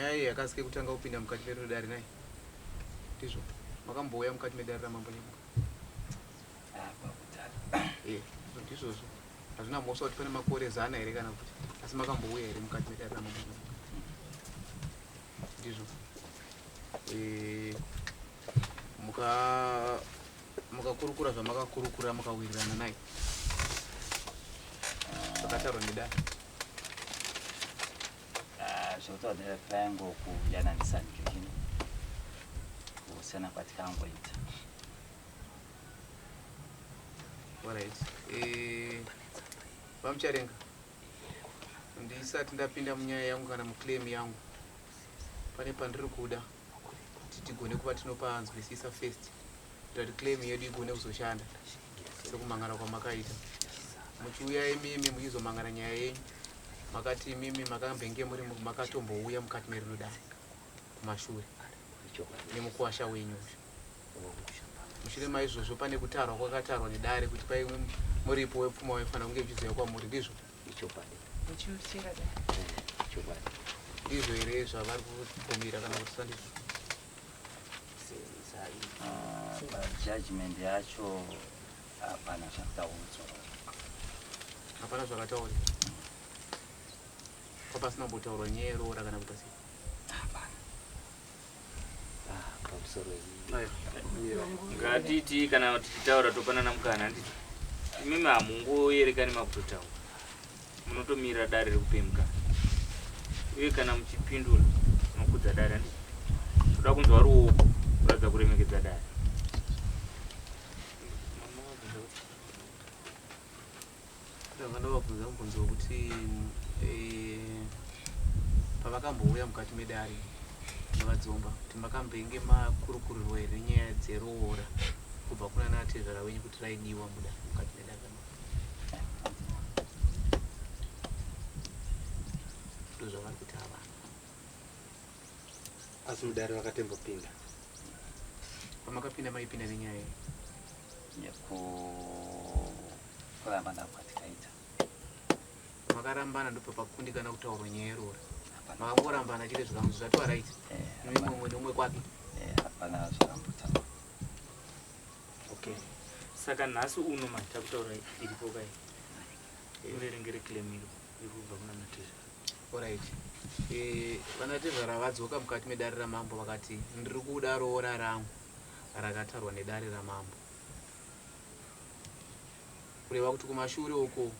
Nyaya iyi hakasi kekutanga kupinda mukati merino dare nai? Ndizvo. Makambouya mukati medare raMambo Nyamuka? Eh, ndizvozvo. Hazvina mhosva kuti pane makore zana here kana kuti asi makambouya here mukati medare raMambo Nyamuka? Ndizvo. Eh, muka mukakurukura zvamakakurukura mukawirirana naye zvakatarwa nedare. Ah, zvekutaura payango kuyananisa ndikini kusiyana kwatikangoita. Alright. Eh, VaMucharenga, ndisati ndapinda munyaya yangu kana muclaim yangu, pane pandiri kuda kuti tigone kuva tinopanzwisisa first kuita kuti claim yedu igone kuzoshanda sekumangana kwamakaita. Muchiuya imimi muchizomangana nyaya yenyu, makati imimi makambenge muri makatombouya mukati merino dare kumashure nemukuwasha wenyu uyu. Mushure maizvozvo pane kutarwa kwakatarwa nedare kuti paimwe muripo wepfuma waifanira kunge uchizouya kwamuri, ndizvo? Ichokwadi. Muchiuchira dai. Ichokwadi. Ndizvo here zvavari kubvumira kana kuti sandizvo? Pajudgment yacho hapana zvakataudzwa. Hapana zvakataurwa. Papasina kumbotaurwa nyaya yeroora kana kuita sei? Hapana. Pamusoro iyi. Ngatiti kana tichitaura topanana mukana handiti? Imimi hamungoerekani makutotaura. Munotomirira dare rikupe mukana. Uye kana muchipindura munokudza dare handiti? Toda kunzwa ruoko kuratidza kuremekedza dare. Ndanga ndavabvunza mubvunzo wekuti eh, pavakambouya mukati medare navadzomba kuti makambenge makurukurirwa here nyaya dzeroora kubva kuna natezvara wenyu kuti raidiwa muda mukati medare ramambo. Ndozvavari kuti havana. Asi mudare vakatembopinda. Pamakapinda maipinda nenyaya iyi. Yekurambana kwatikaita. Makarambana ndopapakundikana kutaurwa nyaya yeroora. Makangorambana chete zvikanzi zvatova right. Eh, Mumwe neumwe kwake. Eh, hapana zvakambotaurwa. Okay. Saka nhasi uno manje takutaura iripo kai. Muverengere claim iro iri kubva kuna natezvara. Alright. Eh, vanatezvara vadzoka mukati medare ramambo vakati ndiri kuda roora rangu rakatarwa nedare ramambo. Kureva kuti kumashure uko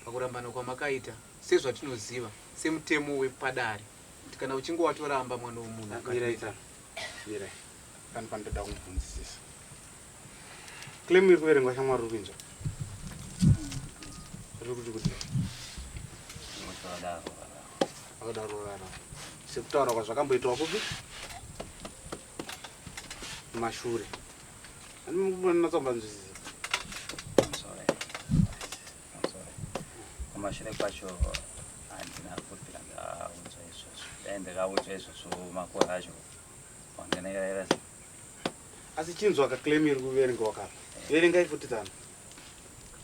pakurambana kwamakaita sezvatinoziva semutemo wepadare kuti kana uchinge watoramba mwana womunhu mukati Mirai tsano. Mirai. Pane pandoda kumubvunzisisa. Claim iri kuverengwa shamwari uri kuinzwa? Riri kuti kudii? Vakadaro. Vakadaro rara. Sekutaura kwazvakamboitwa kupi? Kumashure. Andinotsombanzwisisa. I'm sorry. I'm sorry. Kumashure kwacho handina kubvira ndaudzwa izvozvo. Dai ndakaudzwa izvozvo makore acho wanganekaira Asi chinzwa ka claim iri kuverengwa kapa. Verengai futi tsano.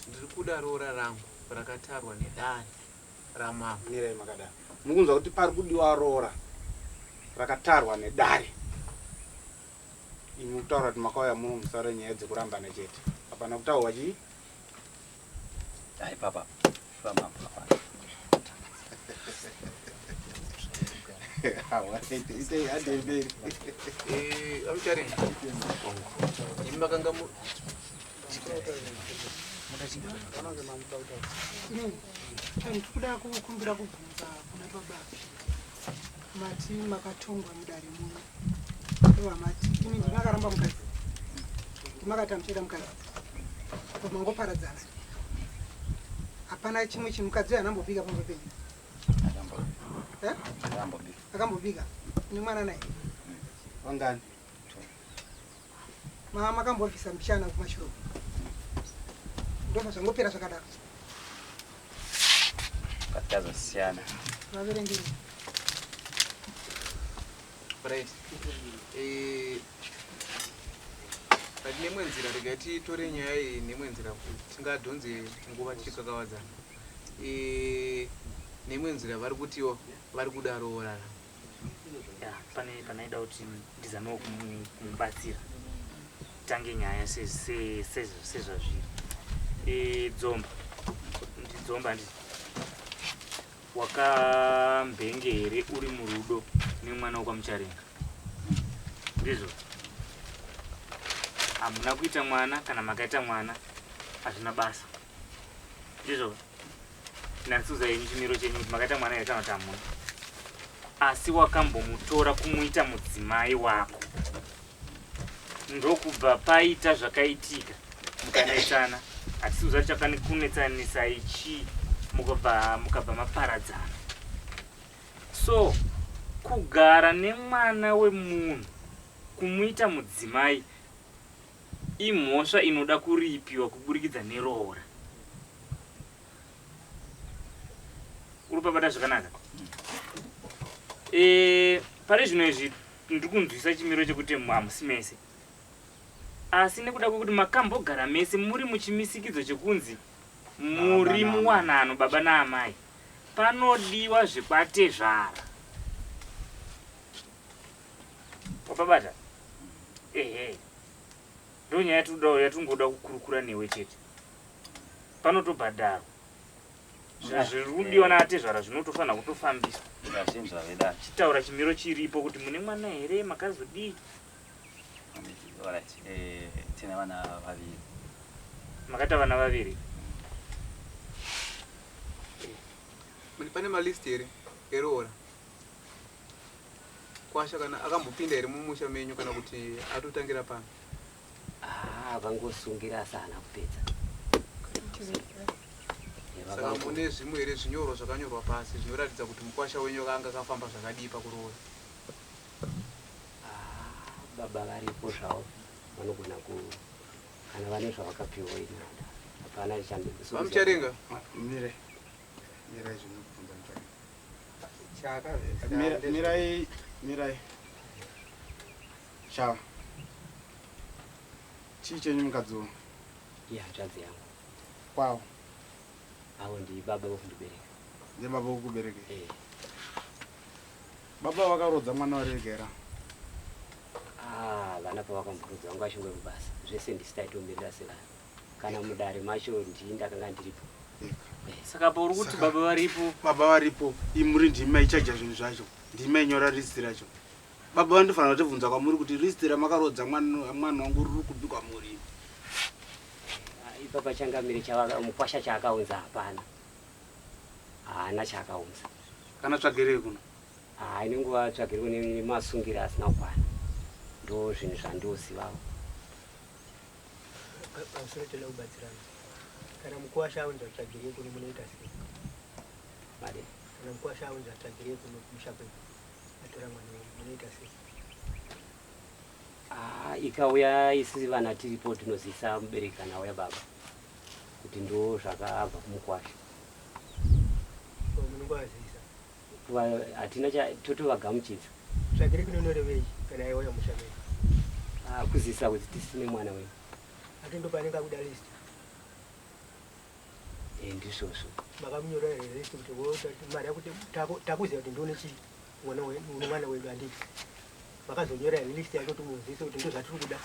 Ndiri kuda roora rangu rakatarwa nedare ramambo. Mirai makadaro. Mukunzwa kuti pari kudiwa roora rakatarwa nedare. Imi kutaura kuti makauya muno musare nyaya dzekurambana chete. Hapana kutaurwa chii? Ai papa. Pamambo hapana. Itei handei mberi. Eh, VaMucharenga. Imi makanga mu Ndikuda kukumbira kubvunza kuna baba. Mati makatongwa mudare muno. Ndobva mati imi ndimakaramba mukadzi. Ndimakati hamuchada mukadzi. Apa mangoparadzana. Hapana chimwe chinhu mukadzi uyu anambobika pamba penyu. Eh? Akambobika. Akambobika. Nemwana naye. Vangani? Mama makambobvisa mbichana kumashure. Ndobva zvangopera zvakadaro. Patikazosiyana. Vaverengei. Right. Eh, but nemwe nzira regai titore nyaya iyi nemwe nzira kuti tingadhonze nguva tichikakavadzana. Eh, nemwe nzira vari kutiwo vari kuda roora. Ya, pane panaida kuti ndizamewo kumubatsira tange nyaya sezvazviri. Dzomba ndidzomba, handiti wakambenge here uri murudo nemwana wekwaMucharenga? Ndizvo, hamuna kuita mwana kana makaita mwana hazvina basa, ndizvo? Ndatsuza yenyu chimiro chenyu kuti makaita mwana here kana kuti hamuna, asi wakambomutora kumuita mudzimai wako, ndokubva paita zvakaitika, mukanetsana. Hatisi kuziva kuti chakanikunetsanisai chii, mukabva maparadzana. So kugara nemwana wemunhu kumuita mudzimai imhosva inoda kuripiwa kuburikidza neroora. Uri pabata zvakanaka. Pari zvino izvi ndiri kunzwisa chimiro chekuti hamusi mese, asi nekuda kwekuti makambogara mese muri muchimisikidzo chekunzi muri Baba naamai. Muwanano baba naamai, panodiwa zvekwatezvara. Wapabata? Ehe, ndo nyaya yatingoda kukurukura newe chete. Panotobhadharwa zvinhu zviri kudiwa naatezvara, zvinotofanira kutofambiswa. Ndazvinzwa vedare. Chitaura chimiro chiripo kuti mune mwana here, makazodii? Handiti, alright, tine vana vaviri. Makaita vana vaviri. Muni pane malist here eroora kwasha, kana akambopinda here mumusha menyu kana kuti atotangira pano? Ah, vangosungira asi haana kupedza. Saka mune zvimwe here zvinyorwa zvakanyorwa pasi zvinoratidza kuti mukwasha wenyu akanga akafamba zvakadii pakuroora? Ah, baba varipo zvavo, vanogona ku kana vane zvavakapiwa inanda hapana. VaMucharenga. Mire, mirai, zvinokubvunza Mucharenga. Chakavhesa. Mirai, mirai. Chava chii chenyu mukadzi uyu? Ihanzvadzi yangu. Kwavo? Avo ndi baba vokundibereka. Ndebaba vokubereka? Eh. Baba vakarodza mwana waregera? Ah, vana pavakamborodza vanga vachingori kubasa zvese, ndisi taitomirira sevana. Kana mudare macho ndii ndakanga ndiripo. Saka pauri kuti baba varipo? Baba varipo, imuri ndimi maichaja zvinhu zvacho, ndimi mainyora list racho. Baba vandofanira kutibvunza kwamuri kuti list ramakarodza mwana wangu riri kupi kwamuri. Ah, ipapa changamire, mukwasha chaakaunza hapana, haana chaakaunza. Kana tsvagirei kuno? Ah, inenguva tsvagirwe nemasungiro asina kukwana, ndo zvinhu zvandozivawo. Pamusoro, toda kubatsirana. Kana mukuwasha aunza tsvagirei kuno, munoita sei? Made? Kana mukuwasha aunza tsvagirei kuno kumusha kwedu, atora mwana wenyu, munoita sei? Ah, ikauya isi vana tiripo, tinozivisa mubereki kana auya baba kuti ndo zvakabva kumukwasha. O, munongovazivisa? Hatina totovagamuchidza. Tsvagirei kuno inorevei kana yauya musha medu? Ah, kuzivisa kuti tisine mwana wenyu. Ati ndo paanenge akuda list? Eh, ndizvozvo. Makamunyora here list kuti mari yakuti takuziva kuti ndione chii une mwana wedu, handiti? Makazonyora here list yacho kuti muzivise kuti ndo zvatiri kuda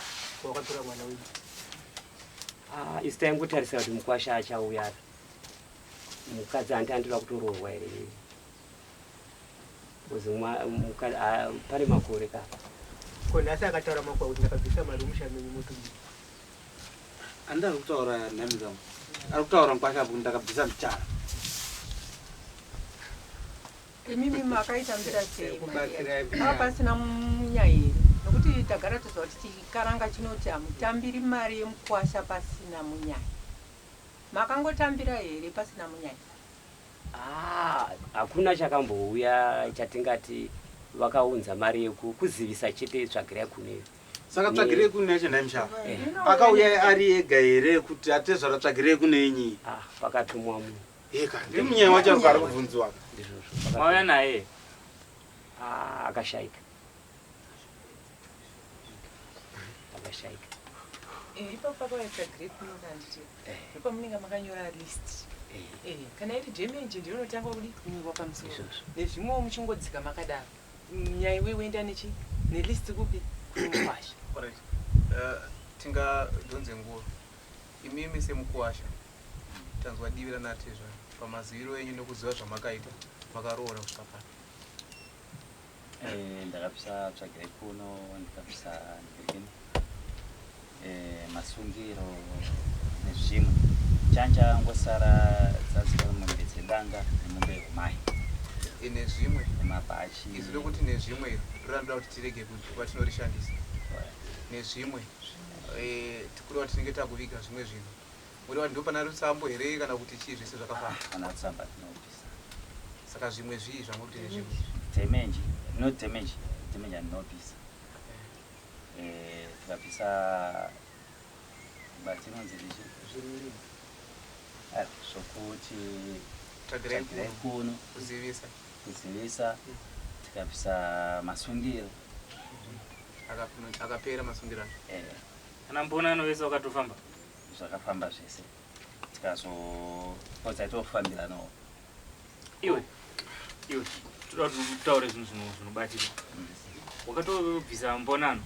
pawakatora mwana wedu? Ah, isi taingotarisira kuti mukwasha achauya, mukadzi handi andida kutoroorwa here? Kuzi ah, pane makore ka. Ko nhasi akataura makwa kuti ndakabvisa mari musha menyu, motodii? Handari kutaura nhami zangu, ari kutaura mukwasha apo kuti ndakabvisa muchara. Imimi makaitambira sei? Kubatsirai. Ava pasina munyaya here? Nokuti tagara toziva kuti chikaranga chinoti hamutambiri mari yemukwasha pasina munyaya. Makangotambira here pasina munyaya? Ah, hakuna chakambouya chatingati vakaunza mari kuzivisa chete, tsvagirai kuneyo. Saka tsvagirei kune yacho nhai mushava? Eh. Akauya ari ega here kuti atezvara tsvagirei kune inyi? Ah, pakatumwa munhu. Eka ndi munyaya wacho ari kubvunziwa. Ndizvozvo. Mauya naye? Ah, akashaika, akashaika. Ipapo pakauya tsvagirei kunoona, handiti ndopamunenge makanyora list? Kana iri damage ndinotanga kudi kunyorwa pamusoro. Izvozvo. Nezvimwewo muchingodzika makadaro. Munyai wewe nechi nelist kupi kumukwasha. Alright. Tingadhonze nguva. Imimi semukuwasha tanzwa divi ranatezva pamaziviro enyu nekuziva zvamakaita makaroora kusvika papi. Ndakabvisa tsvagirai kuno, ndikabvisa ndikirikini, masungiro nezvimwe. Chanchangosara dzadzikwa mombe dzedanga nemombe yehumai. Nezvimwe. Nemabhachi. Izwi rekuti nezvimwe iro rinoda kuti tirege kuva tinorishandisa. Nezvimwe. Tikureva tinenge takuviga zvimwe zvinhu. Mureva ndipo pana rutsambo here kana kuti chii zvese zvakafamba? Pana rutsamba tinobvisa. Saka zvimwe zvii zvamuri kuti nezvimwe? Damage, no damage, damage andinobvisa. Tikabvisa batinonzi ndichi zvokuti Tsvagirai tsvagirai kuno kuzivisa. Kuzivisa, tikabvisa masungiro. Akapera masungiro acho. Ana mbonano vese vakatofamba. Zvakafamba zvese. Tikazopodza tofambiranawo. Iwe. Iwe. Toda kuti utaure zvinhu zvinobatika. Wakatobvisa mbonano.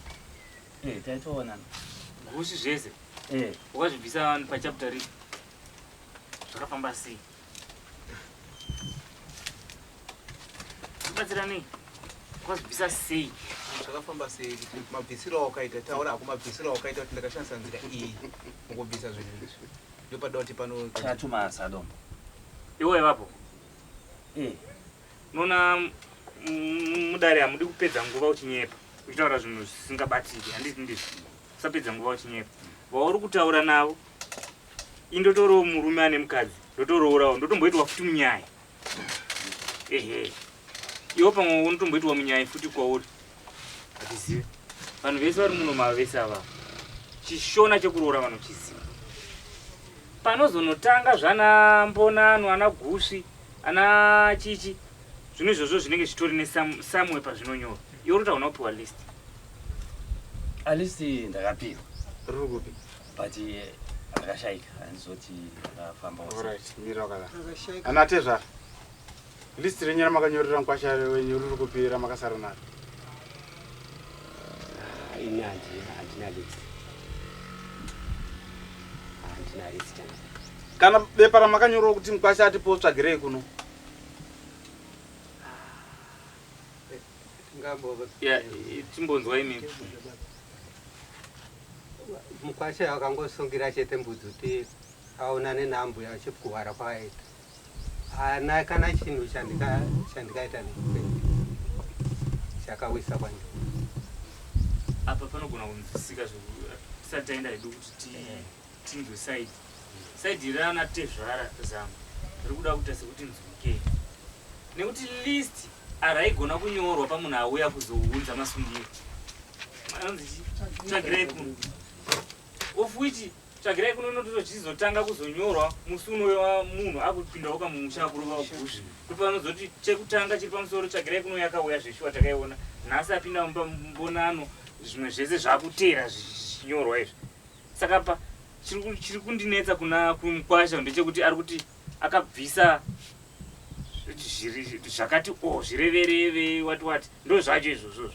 Taitoonana. Gusi zvese. Wakazvibvisa pachapter ripi? Zvakafamba sei? Kubatsira nei? Wakazvibvisa sei? Zvakafamba sei kuti mabvisiro awakaita, taura hako mabvisiro awakaita kuti ndakashandisa nzira iyi mukubvisa zvinhu izvi. Ndopada kuti pano Takatuma sadombo. Iwe ivapo. Unoona mudare hamudi kupedza nguva uchinyepa, uchitaura zvinhu zvisingabatiki, handiti ndizvo? Usapedza nguva uchinyepa. Vauri kutaura navo, indotorowo murume ane mukadzi, ndotoroorawo, ndotomboitwa futi munyaya. Ehe. Iwe pamwe unotomboitwa munyaya futi kwauri. Hatizive. Vanhu vese vari muno mavese ava. Chishona chekuroora vanochiziva. Panozonotanga zvana mbonano, ana gusvi, ana chichi, zvinhu izvozvo zvinenge zvitori nesamwe pazvinonyorwa. Iwe uri hauna kupiwa list. A list ndakapiwa. Riri kupi? But rakashaika, handizoti rakafamba wose. Alright, mira wakadaro. Ana tezvara. List renyu ramakanyorera mukwasha wenyu riri kupi ramakasara naro? Ini handina list. Handina list. Kana bepa ramakanyorwa kuti mukwasha atipo tsvagirei kuno. Ya, timbonzwa imimi. Mukwasha akangosungira chete mbudzi kuti aonane nambuya achikuhwara kwaaita. Haana kana chinhu chandikaita neupenyu chakawisa kwandiri. Apa panogona kunzwisika tisati taenda hedu kuti tinzwe side. Side rana tezvara zama riri kuda kuita sekuti nzwikei. Nekuti list haraigona kunyorwa pamunhu auya kuzounza masungiro. Anonzi chii? Tsvagirai kuno. Of which tsvagirai kuno inotochizotanga kuzonyorwa musi unouya munhu akupindawo kamumusha akurova gusvi. Ndopaanozoti chekutanga chiri pamusoro tsvagirai kuno yakauya zveshuwa takaiona. Nhasi apinda mumba mbonano zvimwe zvese zvakutera zvichinyorwa izvi. Saka pa chiri kundinetsa kuna kumukwasha ndechekuti ari kuti akabvisa zvakati o zvirevereve wati wati ndo zvacho izvozvozvo.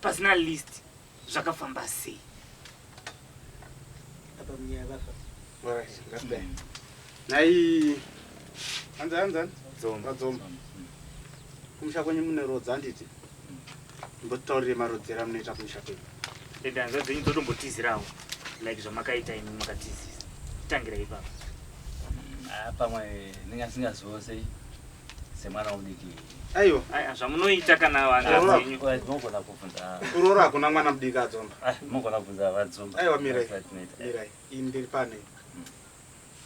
Pasina list zvakafamba sei? Apa munyaya vafa. Alright, that's bad. Nai anza anza Dzomba. Dzomba. Kumusha kwenyu mune rodza handiti? Mbotaurire marodzero amunoita kumusha kwenyu. Ende hanzva dzenyu dzotombotizirawo like zvamakaita imi makatizisa. Tangira ipapo. Pamwe ndingasingazivo sei semwana mudiki. Aiwa. Aya zvamunoita kana hanzva dzenyu. Munogona kubvunza. Kuroora hakuna mwana mudiki adzomba. Munogona kubvunza vadzomba. Aiwa mirai. Mirai. Ini ndiri pane.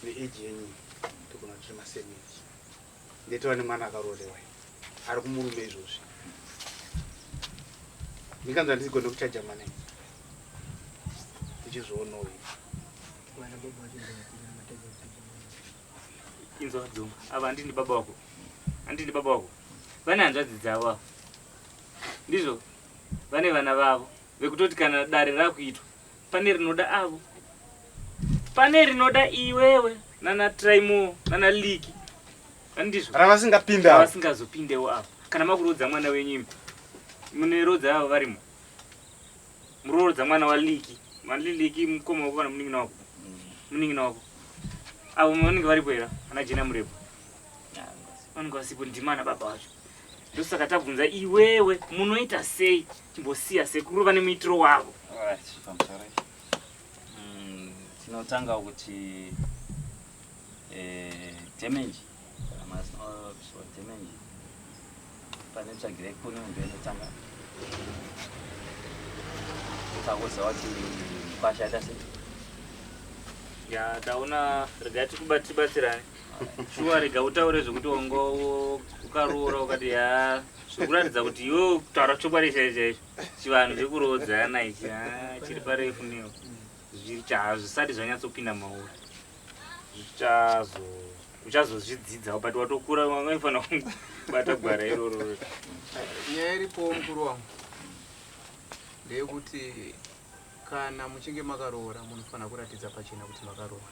Ne age yenyu togona tiri ma same age. Ndetova nemwana akarorewa. Ari kumurume izvozvi. Ndikanzi handigone kuchaja mwana iyi. Tichizvionawo iyi. Mwana baba wacho ndakapinda matadza kuchaja mwana. Inzwa Dzomba. Ava handindi baba wako. Handindi baba wako. Vane hanzvadzi dzavo ava. Ndizvo vane vana vavo vekutoti kana dare rakuitwa pane rinoda avo. Pane rinoda iwewe nana Traimo nana Liki. Ndizvo. Ravasingapinde avo. Ravasingazopindewo avo. Kana makuroodza mwana wenyu imi. Mune rodza avo varimo. Murorodza mwana waLiki. Maliki mukoma wako kana munin'ina wako? Munin'ina wako. Avo vanenge varipo here? Ana Jena Murepo. Vanenge vasipo ndimana baba vacho. Ndosaka tabvunza iwewe munoita sei? Chimbosiya sekuru vane muitiro wavo. Alright, pamusoro. Tinotanga kuti damage kana masino damage pane tsvagire kuno ndo inotanga takuziva kuti mukwasha aita sei. Ya, taona, rega tikubatsirane. Shuwa, rega utaure zvekuti wanga ukaroora ukati ya zvikuratidza kuti iwe kutaura chokwadi chaicho chaicho chivanhu chekuroodzana ichi ha, chiri parefu newo zvisati zvanyatsopinda mauri zvichazo uchazozvidzidzawo, but watokura wangaifanira kubata gwara iroro. Nyaya iripo, mukuru wangu, ndeyekuti kana muchinge makaroora munofanira kuratidza pachena kuti makaroora.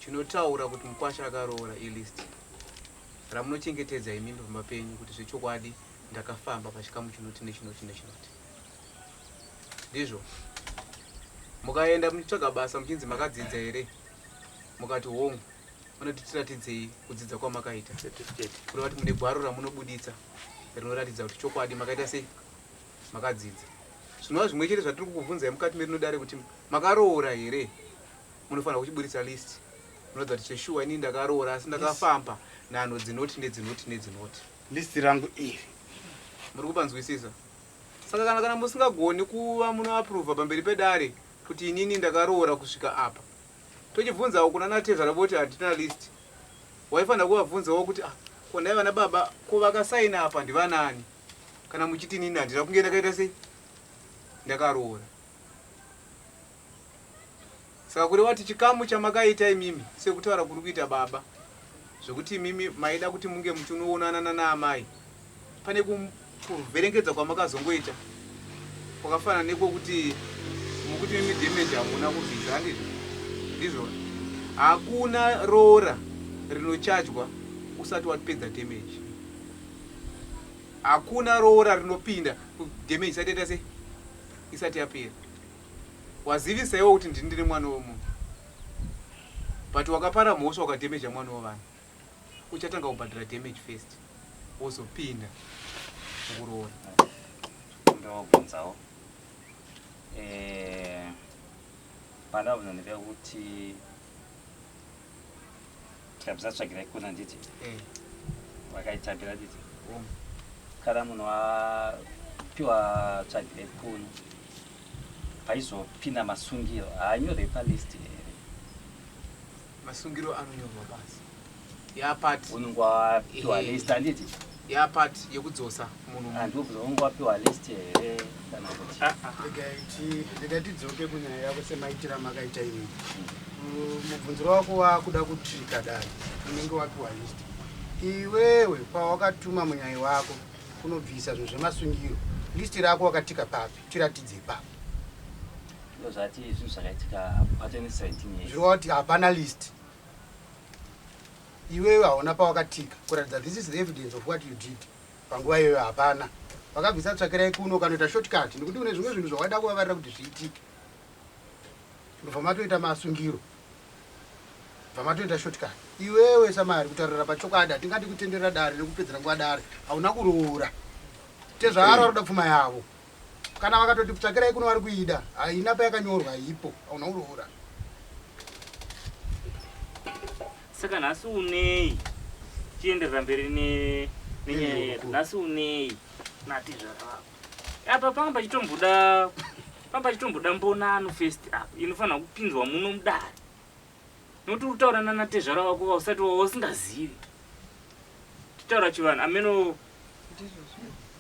Chinotaura kuti mukwasha akaroora ilist ramunochengetedza imimi pamba penyu kuti zvechokwadi ndakafamba pachikamu chinoti nechinoti nechinoti. Ndizvo mukaenda muchitsvaga basa muchinzi makadzidza here, mukati hongu, vanoti tiratidzei kudzidza kwamakaita. Certificate. Kureva kuti mune gwaro ramunobuditsa rinoratidza kuti chokwadi makaita sei, makadzidza. Zvinova zvimwe chete zvatiri kukubvunzai mukati merino dare kuti makaroora here, munofanira kuchiburitsa list munoratidza kuti zveshuwa inini ndakaroora asi ndakafamba nhanho dzinoti nedzinoti nedzinoti. List rangu iri. Muri kupanzwisisa? Saka kana musingagoni kuva munoapuruvha pamberi pedare kuti inini ndakaroora kusvika apa, tochibvunzawo kuna natezvara voti hatina list, waifanira kuvabvunzawo kuti ah, ko ndai vana baba ko vakasaina apa ndivanani, kana muchiti inini handina kunge ndakaita sei, ndakaroora. Saka kureva kuti chikamu chamakaita imimi sekutaura kuri kuita baba zvekuti imimi maida kuti munge muchinoonana nanaamai, pane kuverengedza kwamakazongoita kwakafanana nekwokuti mukuti mimi damage hamuna kubvisa, handizvo? Ndizvo, hakuna roora rinochajwa usati wapedza damage. Hakuna roora rinopinda damage isati yaita sei, isati yapera. Wazivisa iwe kuti ndini ndine mwana wemunhu, but wakapara mhosva ukadhemeja mwana wevanhu, uchatanga kubhadhara damage first, wozopinda mukuroora. Ndobvunzawo, pandabvunza ndepekuti tikabvisa tsvagirai kuna, handiti? Vakaitambira, handiti? Kana munhu apiwa tsvagirai kuno, paizopinda masungiro, haanyorwe palist here? Masungiro anonyorwa pasi yapati. Unenge wapiwa list, handiti? Yapati yekudzosa munhu. Handibvunza, unenge wapiwa list here kana kuti? Regai tidzoke kunyaya yako semaitiro makaita imini. Mubvunziro wako wakuda kutrika dai unenge wapiwa list. Iwewe pawakatuma munyai wako kunobvisa zvinhu zvemasungiro, list rako wakatika papi? Tiratidze ipapo. Ndozvati zvinhu zvakaitika pa2017 years. Zvireva kuti hapana list. Iwewe hauna pawakatika kuratidza this is the evidence of what you did. Panguva iyoyo hapana. Vakabvisa tsvakirai kuno ukanoita shortcut nekuti une zvimwe zvinhu zvawada kuvavarira kuti zviitike, ndobva matoita masungiro, bva matoita shortcut. Iwewe samari kutaurira pachokwadi, hatingadi kutenderera dare nekupedzera nguva dare. Hauna kuroora. Tezvaro vari kuda pfuma yavo. Kana vakatoti tsvakirai kuno vari kuida, haina payakanyorwa, haipo. Hauna kuroora. Saka nhasi unei? Chienderera mberi nenyaya yedu. Nhasi unei natezvara vako apa? Panga pachitomboda mbonano first apa inofanira kupinzwa muno mudare, nokuti uri kutaura nanatezvara vako vausati wausingazivi. Titaura chivanhu ameno,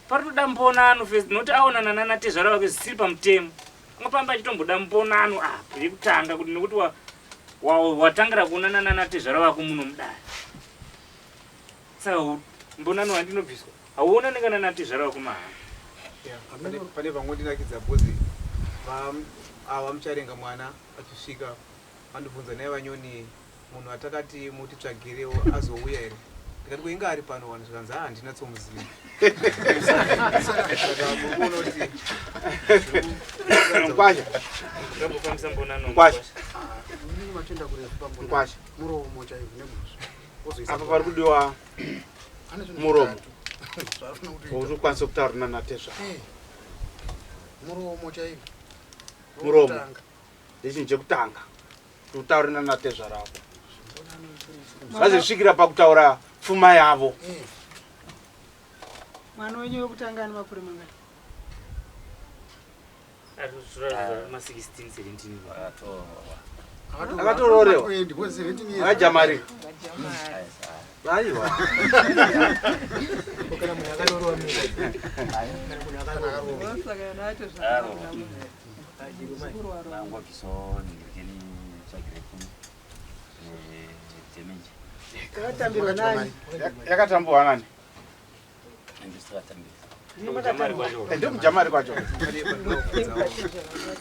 paritoda mbonano first, nokuti aonana nanatezvara vake zvisiri pamutemo. Anga pamba achitomboda mbonano apa yekutanga kuti nekuti watangira kuonana nanatezvara vako muno mudare. Saka mbonano handinobviswa, hauonani kana natezvara vako mahara. Yeah, pane pangondinakidza bhozi ava mucharenga mwana achisvika vandibvunza naye vanyoni munhu atakati mutitsvagirewo azouya here. Ndikati ko inga ari pano wani zvikanzi haa handina tsomuziva. Saka muri kuona kuti Mkwasha. Ngambofambisa mbonano Mkwasha. Munenge matenda kurefu pambonano. Mkwasha. Muromo chaivo neguswa. Wozoisa Apa pari kudiwa Ane zvinhu muromo. zvitatu zvaari kuita. Wokuti ukwanise kutaura nanatezvara. Eh, Muromo chaivo. Muromo. Wokutanga. Ndechinhu chekutanga. Kuti utaure nanatezvara ako. Vazosvikira pakutaura pfuma yavo. Mwana wenyu wekutanga ane makore mangani? Ari kutoratidza ma 16 17. Akatororewa. Ndi, because 17 years. Akajamari. Aiwa. Kana munhu akaroorwa mira. Kana munhu akaroorwa. Vangobvisawo ningirikeni tsvagire kuno nedamage. Yakatambirwa nani? Yakatambirwa nani? Andisakatambira. Ndokujamari kwacho.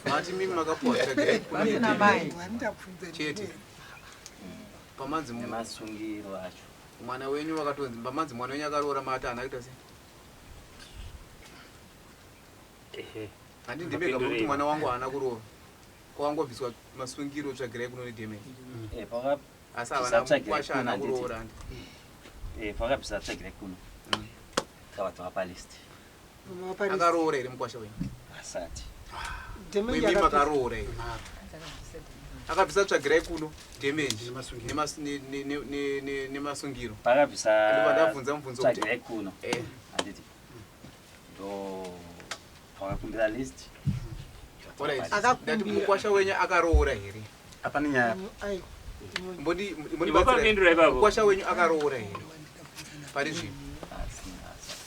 Mati mimi makapuwa tsvagirai kuno Vasina mai. chete. Pamanzi nemasungiro acho. Mwana wenyu wakatonzi pamanzi mwana wenyu akaroora mati haana kuita sei? Ehe. Handi ndimega kuti mwana wangu haana kuroora. Kwangobviswa masungiro tsvagirai kuno nedamage. Eh, paka Asi havana tsvagirai mukwasha kuno haana handiti. kuroora handi. Eh, pakabvisa tsvagirai kuno. Tikabva palist. Akaroora here mukwasha wenyu? Asati. Damage Imi yakabvisa- makaroora here? Akabvisa tsvagirai kuno damage nemasungiro. Pakabvisa Ndobva ndabvunza mubvunzo kuti tsvagirai kuno. Eh. Handiti. Ndo pakakumbira list. Alright. Akakumbira. Ndati mukwasha wenyu akaroora here? Hapana nyaya. Aiwa. Imbopapindura ipapo. Mukwasha wenyu akaroora here? Pari zvino.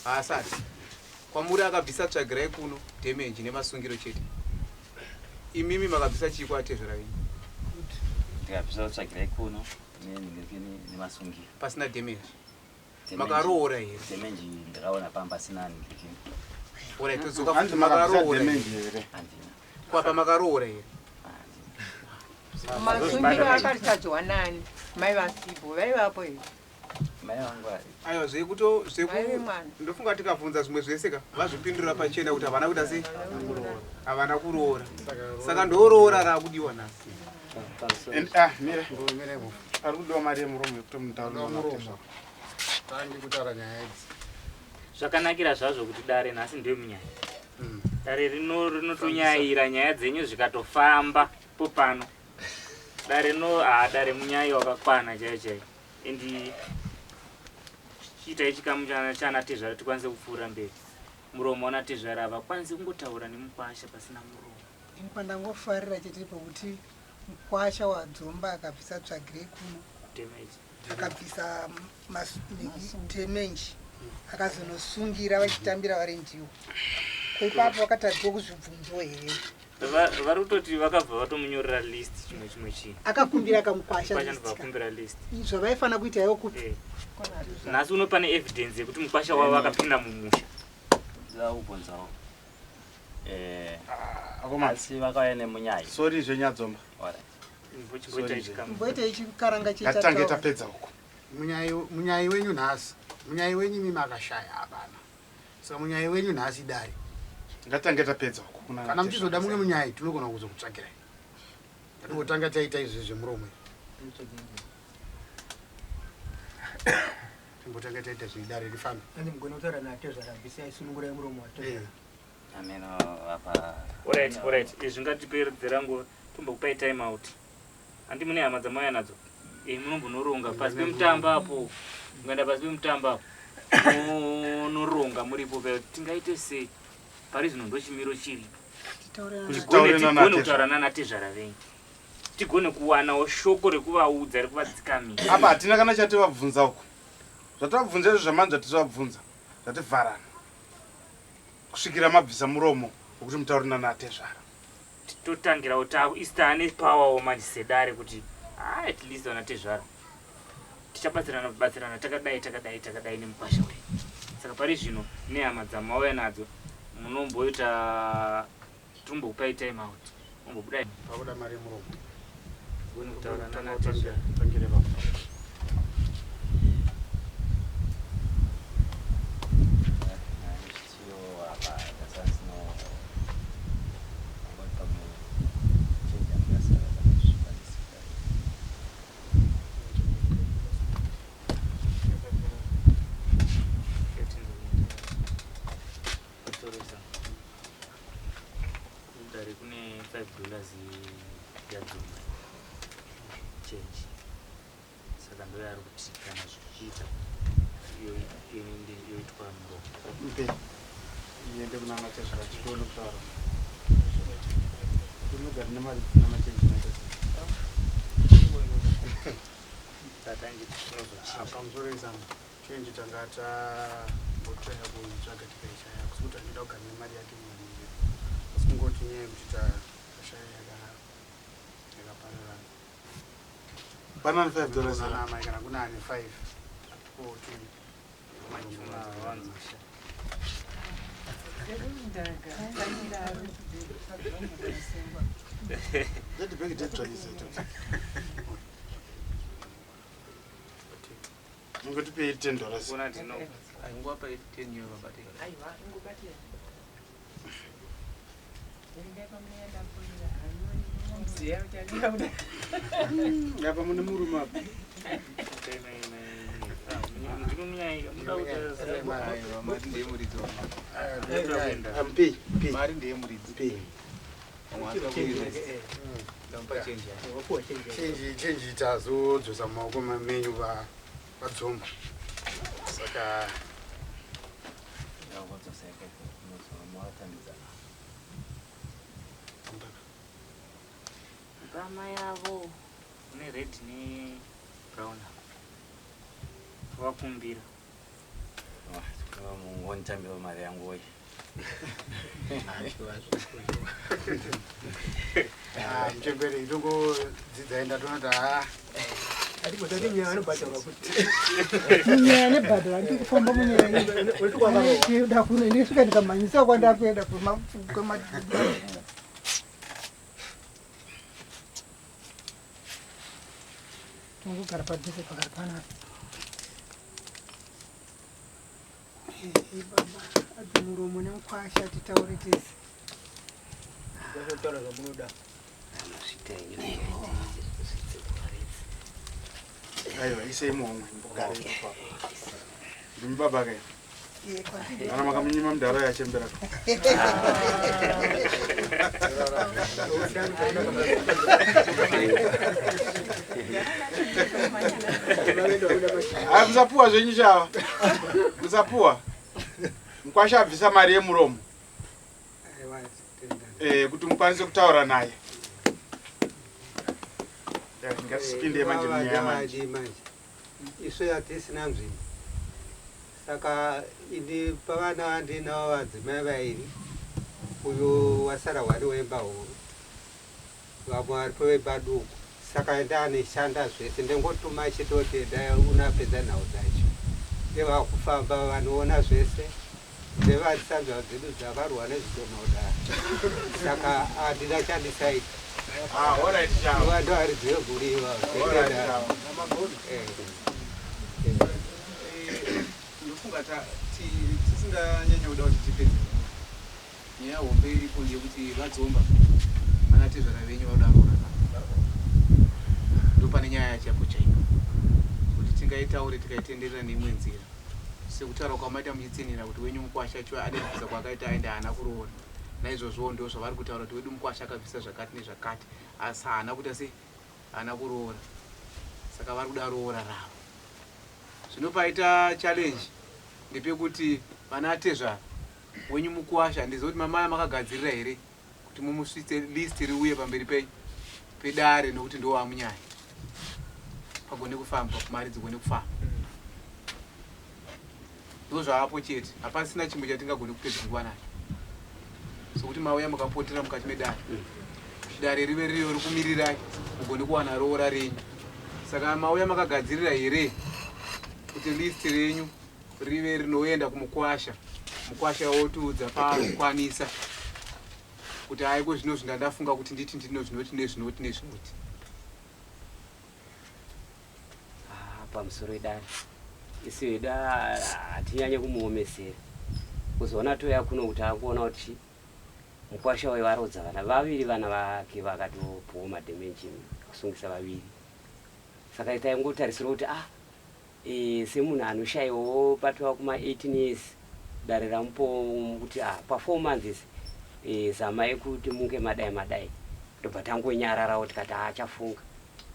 Haasati. Kwamuri akabvisa tsvagirai kuno damage nemasungiro chete. Imimi makabvisa chii kwatezvara venyu? Ndikabvisa tsvagirai kuno neningirikeni nemasungiro. Pasina damage. Makaroora here? Damage ndakaona pamba pasina ningirikeni. Alright, todzoka Hanzi futi makabvisa makaroora damage here? here? Kwapa makaroora here? Masungiro akatadzwa nani? Mai vasipo vaivapo here? Mai vangu vari. Aiwa zvekuto zveku Mai vemwana. ndofunga tikabvunza zvimwe zvese ka vazvipindura pachena kuti havana kuita sei? Havana kuroora. Saka ndoroora raakudiwa nhasi. Ah, mira. Ari kudiwa mari yemuromo yekuti mutaure Kudiwa muromo. nanatezvara. Tangi kutaura nyaya idzi. Zvakanakira zvazvo kuti dare nhasi ndiyo munyaya. Dare rino rinotonyayira nyaya dzenyu zvikatofamba popano. Dare no ha dare munyai wakakwana chaiyo chaiyo. And chiitai chikamu chana tezvara tikwanise kupfuura mberi. Muromo wana tezvara havakwanisi kungotaura nemukwasha pasina muromo. Ini pandangofarira chete pakuti mukwasha wadzomba akabvisa tsvagirei kuno Damage. akabvisa damage akazonosungira vachitambira vari ndiwo. Ko ipapo vakatadzwa kuzvibvunzo here? Vari kutoti vakabva vatomunyorera list chimwe chimwe chinhu. Akakumbira kamukwasha Mukwasha list ndobva akumbira list. Zvavaifanira kuita ivo kupi? Eh. Nhasi uno pane evidence yekuti mukwasha wavo akapinda mumusha. Ndida kubvunzawo. Eh, akomana. asi vakauya nemunyai. Sorry zvenyadzomba. Alright. Chimboitai chikamu. Mboita chikaranga Ngatitange tapedza uko. Munyai wenyu nhasi. Munyai wenyu imi makashaya hapana. Saka munyai wenyu nhasi dare. Ngatitange tapedza uko. kuna Kana muchizoda mumwe munyai tinogona kuzokutsvagirai. Ngatingotanga taita izvi zvemuromo izvi. Timbotanga taita zvidare rifambe. Hanzi mugone kutaura natezvara bvisai sunungurai muromo watezvara. Ameno apa. Alright, alright. Izvi ngatipedzera nguva tombokupai time out. Handi mune hama dzamauya nadzo. Eh, munombonoronga pasi pemutambo apo. Mukaenda pasi pemutambo apo. Munoronga muripo pa tingaite sei? Pari zvino ndochimiro chiripo. Kuti Tigone titaure tigone kutaura nanatezvara. nanatezvara venyu. Tigone kuwanawo shoko rekuvaudza rekuvadzikamisa. Apa hatina kana chativabvunza uko. Zvatabvunza izvo zvamanzi zvatisvabvunza. Zvativharana. Kusvikira mabvisa muromo wekuti mutaure nanatezvara. Totangirawo taku isi taane powerwo manje sedare kuti ah, at least vana tezvara tichabatsirana kubatsirana takadai takadai takadai nemukwasha wedu. Saka pari zvino nehama dzamauya nadzo munomboita tombokupai time out mombobuda Pakuda mari yemuromo. Tigone kutaura nanatezvara. Tangire papo. ndoyaari kuti kana zvichiita yoende yoitwa muromo. Mpe iende kuna natezvara tione kutaura. Unogara nemari dzisina machenji natezvara. Tatange tinozochinja. Pamusoro exam chenji tanga tambotsvaya kuitsvaga tikaishaya kusi kuti andida kugara nemari yake mumanire asi kungoti nyaya yekuti tashaya yakapararana. Panani 5 dollars. Kuna amai kana kuna ane 5 oti Let bhegi tedzvanyise ito. Mungotipei 10 dollars. Kuna ndino. Ainguva pa 10 yo vabate. Aiwa, ingobatira. Apa mune murume apa. Mari ndeyemuridzi Mpi, mpi. Mari ndeyemuridzi. Mpi. Ndamupa chenji yake. Chenji chenji tazodzosa mumaoko menyu vadzomba. Saka Mbama yavo ne red ne brown vakumbira. Mungonitambira mari yangu woye. Ah, muchembere itongodzidzai ndatoona kuti haa Munyaya nebhadhara ndiri kufamba munyaya inoda kuno ndisvika ndikamhanyisa kwandakuenda kwema. Tongogara padhuze pakari panapa. Ehe baba, adzi muromo nemukwasha titaure tese. Kutaura zvamunoda. Aiwa, isei muhomwe mbogare ipapo. Ndimi baba kai. Iye kwandiri. Kana makamunyima mudhara yachembera. Aya musapuwa zvenyu chava. Musapuwa. Mukwasha abvisa mari yemuromo. Eh, kuti mukwanise kutaura naye. Ya, Ngasipinde manje munyaya manje. Vavadi manje isu hatisina nzvimbo saka ini pavana vandinavo vadzimai vairi uyu wasara wari wemba huru vamwe varipo vemba duku saka ndanishanda zvese ndengotuma chitoti dai unapedza nhau dzacho ndevakufamba vanoona zvese ndevatisanzva dzedu dzakarwa nezvidhoma kudaro saka handina chandisaita Ah, all right, chava. vanhu varidzive guri ivavo All right, chava. Ndofunga tisinganyanya kuda kuti tipedze nguva. Nyaya hombe iripo ndeyekuti vadzomba vana tezvara venyu vanoda roora ravo. Ndopane nyaya yacho yapo chaipo kuti tingaitaure tikaitenderera neimwe nzira sekutaura kwamaita muchitsinhira kuti wenyu mukwasha cho ade kubvisa kwaakaita aende haana kuroora naizvozvowo ndo zvavari kutaura kuti wedu mukwasha akabvisa zvakati nezvakati asi haana kuita sei haana kuroora saka vari kuda roora ravo. Zvino paita challenge ndepekuti vana tezvara wenyu mukuwasha handizivi kuti mamaya makagadzirira here kuti mumusvitse list riuye pamberi penyu pedare nokuti ndowamunyaya pagone kufamba mari dzigone kufamba ndozvaapo chete hapasina chimwe chatingagone kupedza nguva nacho sokuti mauya mukapotera mukati medare dare rive ririyo rikumirirai mugone kuwana roora renyu saka mauya makagadzirira here kuti list renyu rive rinoenda kumukwasha mukwasha wotiudza paanokwanisa kuti aiko zvino zvindandafunga kuti nditi ndino zvinoti nezvinoti nezvinoti. Ah, pamusoro idare isu hedu ah, hatinyanye kumuomesera kuzoona touya kuno kuti akuona kuti mukwasha uyu varodza vana vaviri vana vake vakatopuwa madhemenji kusungisa vaviri saka taingotarisira kuti ah e, semunhu anoshaiwawo patova kuma 18 years dare ramupo kuti ah pa 4 months e, zamai kuti munge madai madai ndobva tangonyararawo tikati achafunga.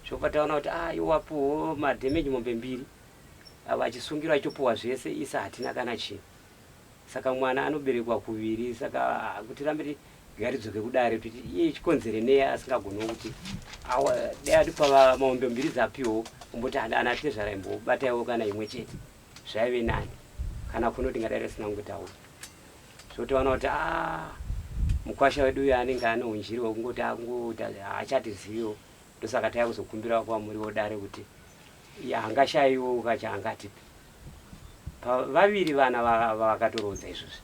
Zvobva taona kuti ah, iwo wapuwo madhemeji mombe mbiri, ava achisungirwa achipuwa zvese, isa hatina kana chinhu. Saka mwana anoberekwa kuviri, saka ah, kuti rambe ngaridzoke kudare kuti iye chikonzere nei asingagoniwo kuti dai atipa mombe mbiri dzapiwo kumboti ana tezvara imbobataiwo kana imwe chete zvaive nani kana kuno tingadai tisina kungotaura. Zvotoona kuti ah, mukwasha wedu uyu anenge ane unjiri hwekungoti akungoti haachatiziviwo, ndosaka taiya kuzokumbira kwamuriwo dare kuti haangashayiwo kachaangatipe vaviri vana vavakatorodza izvozvi.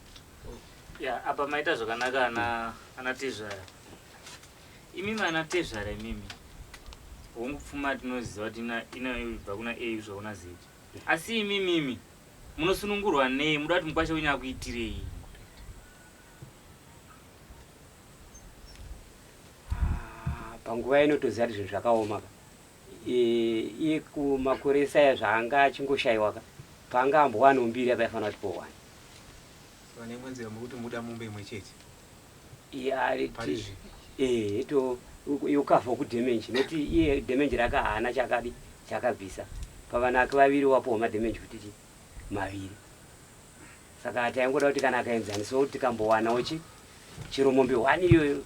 Ya, apa maita zvakanaka ana ana tezvara. Imimi ana tezvara imimi. Hongu pfuma tinoziva kuti inobva kuna A kusvika kuna Z. Asi imimimi munosunungurwa nei? Muda kuti mukwasha wenyu akuitirei? Ah, panguva ino toziva kuti zvinhu zvakaoma ka. Iye kumakore ese aya zvaanga achingoshayiwa ka, paanga ambowanawo mbiri apa aifanira kuti powani. Saka neimwe nzira muri kuti muda mombe imwe chete? Iye ari ti eh to yokavha ku damage noti iye damage rake haana chakadi chakabvisa pavana ake vaviri wapuwa madamage kuti chi maviri. Saka taingoda kuti kana akaenzanisawo kuti tikambowanawo chi chero mombe one iyoyo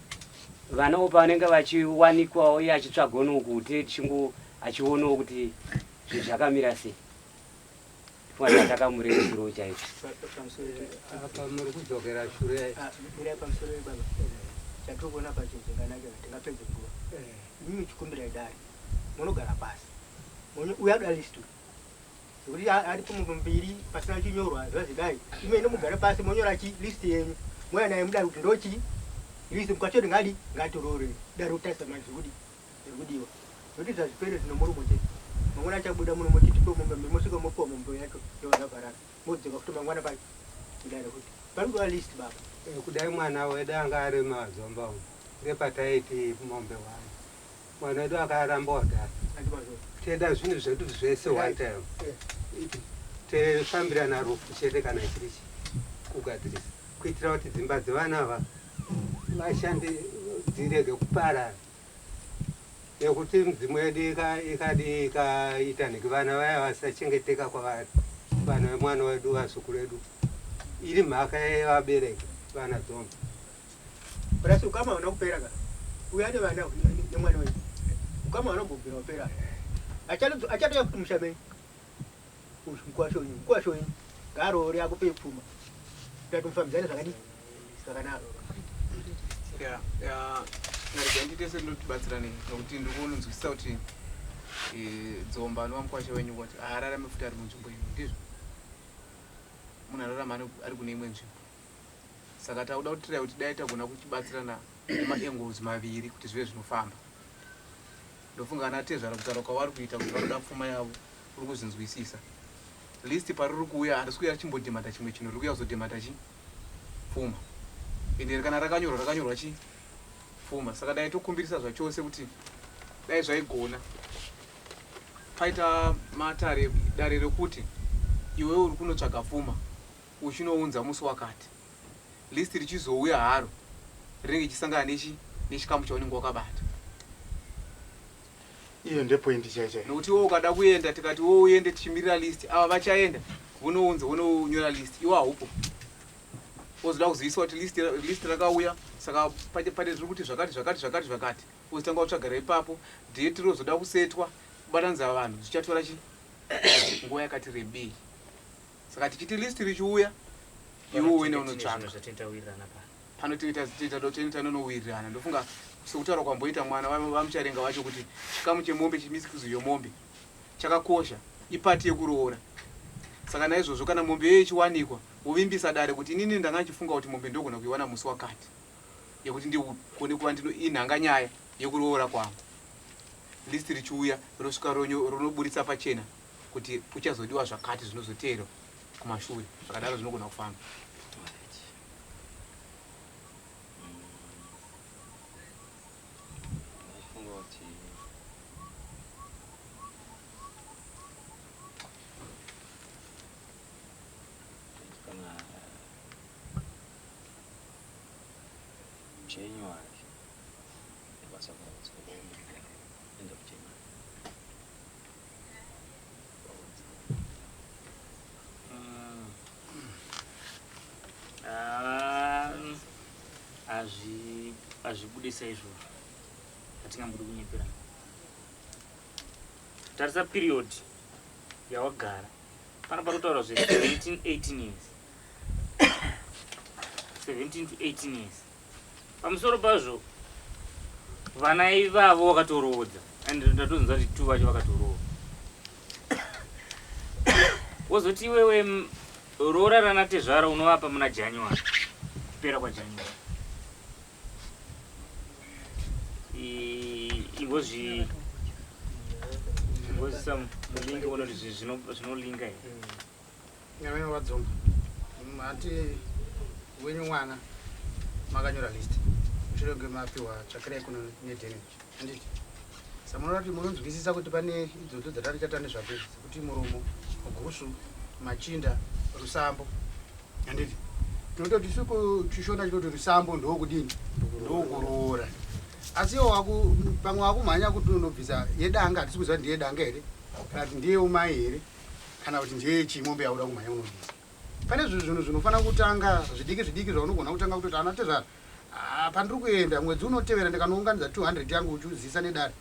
vanawo pavanenge vachiwanikwawo iye achitsvagawo nokuti tichingo achionawo kuti zvinhu zvakamira sei. Funga takamurerutsirawo chaizvo. Apa muri kudzokera shure. Mirai pamusoro baba. Chatiri kuona pacho zvakanaka tingapedze nguva. Imimi chikumbirai dare. Munogara pasi. Uya ada list. Zvekuti aripo mombe mbiri pasina chinyorwa zvazidai. Imi ende mugare pasi monyora chi list yenyu. Mouya naye mudare kuti ndochi list mukachoti ngadi ngatirore. Dare kutarisa manje zvekudi zvekudiwa. Zvekuti zvazvipere zvino murumo chete. Mangwana achabuda muno moti tipe mombe mbiri mosvika mopiwa mombe yacho yovazvavharana. Modzoka futi mangwana pacho mudare futi. Panodiwa list baba. Kudai mwana wedu anga ari mazomba umu ndepataiti mombe one. Mwana wedu akaramba wadhara. Tenda zvinhu zvedu zvese one time. Tefambirana rufu chete kana chiri kugadzirisa kuitira kuti dzimba dzevana ava vashande dzirege kuparara. Nekuti midzimu yedu ikadi ikaita nekuti vana vaya vasachengeteka kwavari vana vemwana wedu vazukuru vedu iri mhaka yevabereki vana dzombe. Plus ukama hauna kupera ka. Uyu ane vana nemwana wenyu. Ukama hauna kumbobvira wapera. Achatouya kuti musha menyu. Uyu mukwasha wenyu, mukwasha wenyu. Ngaaroore akupe pfuma. Kuti mufambidzane zvakadii? Zvakanaka. Ya, ya, ngarega ndite sendinotibatsirane nokuti ndiri kunonzwisisa kuti Dzomba anova mukwasha wenyu kuti haararame futi ari munzvimbo ino, ndizvo? Munhu ararama ari kune imwe nzvimbo. Saka takuda kutirai kuti dai tagona kuchibatsirana nemaangles maviri kuti zvive zvinofamba. Ndofunga ana tezvara kutaura kwavari kuita kuti vanoda pfuma yavo uri kuzvinzwisisa. List pariri kuuya harisi kuuya richimbodhimanda chimwe chinhu riri kuuya kuzodhimanda chi pfuma. Ende kana rakanyorwa rakanyorwa chi pfuma. Saka dai tokumbirisa zvachose kuti dai zvaigona paita matare dare rekuti iwewe uri kunotsvaga pfuma uchinounza musi wakati list richizouya haro rinenge richisangana nechi nechikamu chaunenge wakabata. Iyo ndepoindi chaiyo chaiyo. Nokuti iwe ukada kuenda tikati iwe uende tichimirira list ava vachaenda vonounza vononyora list iwe haupo wozoda kuziviswa kuti list, list rakauya saka pane pane zviri kuti zvakati zvakati zvakati zvakati wozotanga kutsvagara ipapo date rozoda kusetwa kubatanidza vanhu zvichatora chi nguva yakati rebei. Saka tichiti list richiuya iwe uende unotsvaka. Pano tinoita ndofunga sekutaura kwamboita mwana vaMucharenga vacho kuti chikamu chemombe chemisikizo yemombe chakakosha ipati yekuroora. Saka naizvozvo kana mombe iyoyo ichiwanikwa wovimbisa dare kuti inini ndanga ndichifunga kuti mombe ndogona kuiwana musi wakati yekuti ndigone kuva ndino inhanga nyaya yekuroora kwangu. List richiuya rosvika ronoburitsa pachena kuti kuchazodiwa zvakati zvinozoteerwa kumashure zvakadaro zvinogona kufamba. Ndafunga kuti kana January ndokwanisa kuenda end of January. Hazvibude saizvozvo. Hatingambodi kunyeperana. Tarisa period yawagara. Pano pari kutaura zve 17 18 years. 17 to 18 years. Pamusoro pazvo vana ivavo wakatoroodza and ndatonzwa kuti two vacho vakatoroora. Wozoti iwewe roora rana tezvara unovapa muna January. Kupera kwaJanuary. Ingozvi ingozvisa mulingi uone kuti zvinolinga here. Nyamene wadzomba. Hanti wenyu mwana makanyora list. Mushure kunge mapiwa tsvakirai kuno nedamage. Handiti? Saka munoona kuti munonzwisisa kuti pane idzodzo dzatarichata nezvadzo idzi dzekuti muromo, gusvu, machinda, rusambo. Handiti? Tinototi isu kuchishona chinoti rusambo ndokudini? Ndokuroora. Asi iwo waku pamwe wakumhanya kuti unobvisa yedanga hatisi kuziva kuti ndiye danga here kana kuti ndiye umai here kana kuti ndiye chii mombe yauda kumhanya unobvisa. Pane zvinhu zvinofanira kutanga zvidiki zvidiki zvaunogona kutanga kutoti ana tezvara Ah, pandiri kuenda mwedzi unotevera ndikanounganidza 200 yangu uchiuzisa nedare.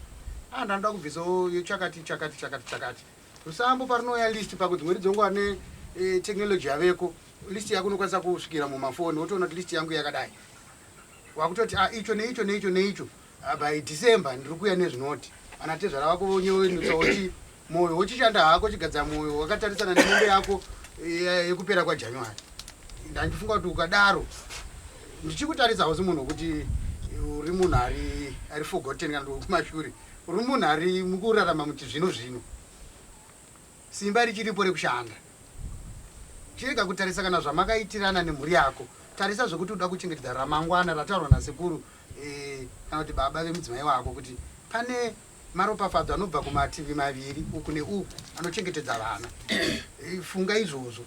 Ah, ndanoda kubvisawo yechakati chakati chakati chakati. Rusambo parinouya list pako dzimweni dzenguva ne eh, technology yaveko list yako unokwanisa kusvikira mumafoni wotoona kuti list yangu yakadai. Wakutoti ah, icho neicho neicho neicho ah, by December ndiri kuuya nezvinoti. Ana tezvara vako vonyewenutsa wochi moyo wochishanda hako chigadza moyo wakatarisana nemombe yako eh, yekupera kwaJanuary. Ndandifunga kuti ukadaro ndichikutarisa hausi munhu wekuti uri munhu ari ari forgotten kana kuti kumashure uri munhu ari mukurarama muchizvino zvino simba richiripo rekushanda chirega kutarisa kana zvamakaitirana nemhuri yako tarisa zvekuti uda kuchengetedza ramangwana rataurwa nasekuru eh, kana kuti baba vemudzimai wako kuti pane maropafadzo anobva kumativi maviri uku neuku anochengetedza vana eh, funga izvozvo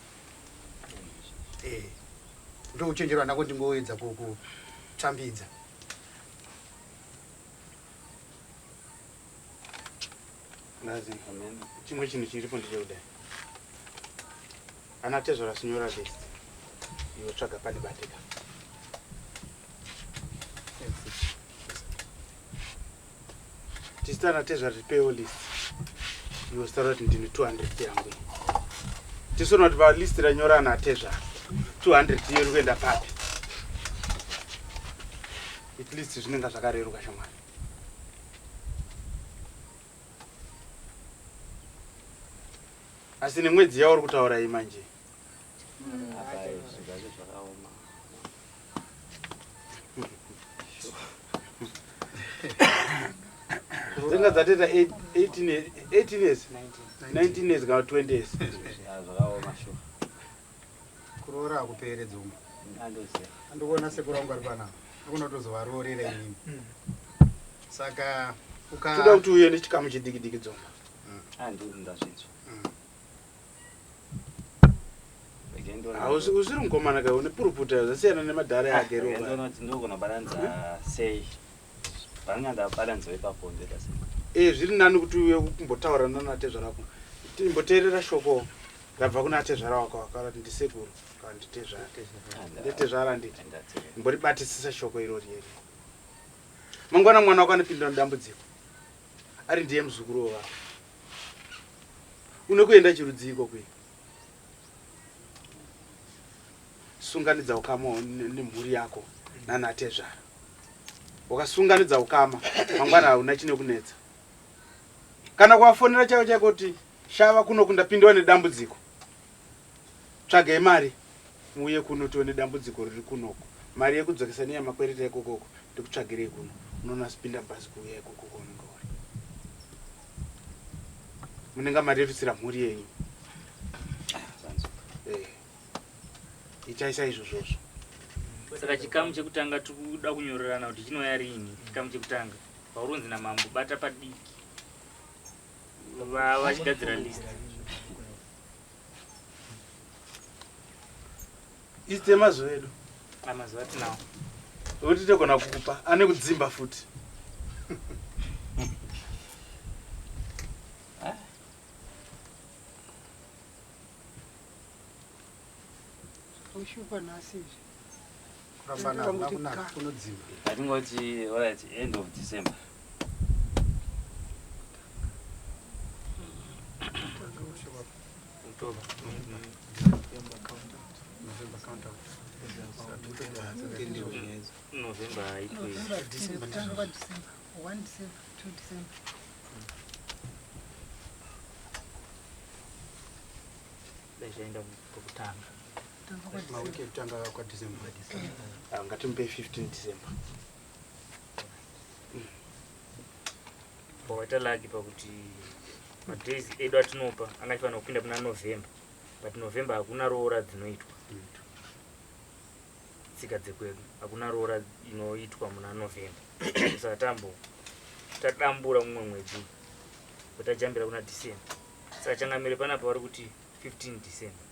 Eh, ndouchenjeri hwanako ndingoedza kukutambidza. Nazi, chimwe chinhu chiripo ndechekudai. Ana tezvara sinyora list. Iwe tsvaga pane batika. Tisu tana tezvara tipewo list. Iwe usitaura kuti ndine 200 yangu. Tisoona kuti palist ranyora ana tezvara 200 iyo iri kuenda papi. At least zvinenge zvakareruka shamwari. Asi nemwedzi yauri kutaura iyi manje. Apa izvi zvacho zvakaoma. Dzinga dzatoita 18 18 years 19 years kana 20 years. Ya zvakaoma sure. Kuroora hakupere dzungu. Andoziva. Andikuona sekuru vangu vari panapa. Ndikuona kutozovaroorera inini. Saka uka Toda kuti uye nechikamu chidiki diki dzonga. Ah ndazvinzwa. Hausi usiri mukomana ka une puruputa zvasiyana nemadhara yake roba. Ndonoti ndogona balanza sei. Panenge ndabalanza ipapo ndoita sei. Eh zviri nani kuti uye kumbotaura nana tezvara wako. Timboteerera shoko rabva kuna tezvara wako akara kuti ndisekuru kana nditezvara. Nditezvara nditi. Mboribatisisa shoko irori here. Mangwana mwana wako anopinda mudambudziko. Ari ndiye muzukuru wako. Une kuenda chirudziiko kuyi? Sunganidza ukama nemhuri yako nanatezvara. Wakasunganidza ukama mangwana hauna chine kunetsa. Kana kuvafonera chako chako kuti shava kuno kundapindiwa nedambudziko. Tsvagai mari muuye kuno tione dambudziko riri kunoko. Mari yekudzokesa neyamakwereta ikokoko ndikutsvagirei kuno. Unoona sipinda bhazi kuuya ikoko kwaunenge uri. Munenge marerutsira mhuri yenyu. Eh. Itai saizvozvozvo. Saka chikamu chekutanga tikuda kunyorerana kuti chinouya riini chikamu chekutanga paurunzi namambo bata padiki vachigadzira list. Iste mazuva edu. Amazuva tinawo. Kuti togona kukupa ane kudzimba futi. Ushupa nhasi izvi. Kurambana hakuna kunaka kunodzima. Atingoti alright end of December. October. November count out. November haitwe. November, December, kutanga kwaDecember. 1 December, 2 December. Dai zvaenda pokutanga. Kutanga kwaDecember. Mawiki ekutanga kwaDecember. Ah, ngatimupei 15 December. Pakaita laki pakuti madays edu atinopa anga achifanira kupinda muna November. But November hakuna roora dzinoitwa. Tsika dzekwedu hakuna roora inoitwa muna November. Saka tambo tadambura mumwe mwedzi wetajambira kuna December. Saka changamire panapa vari kuti 15 December.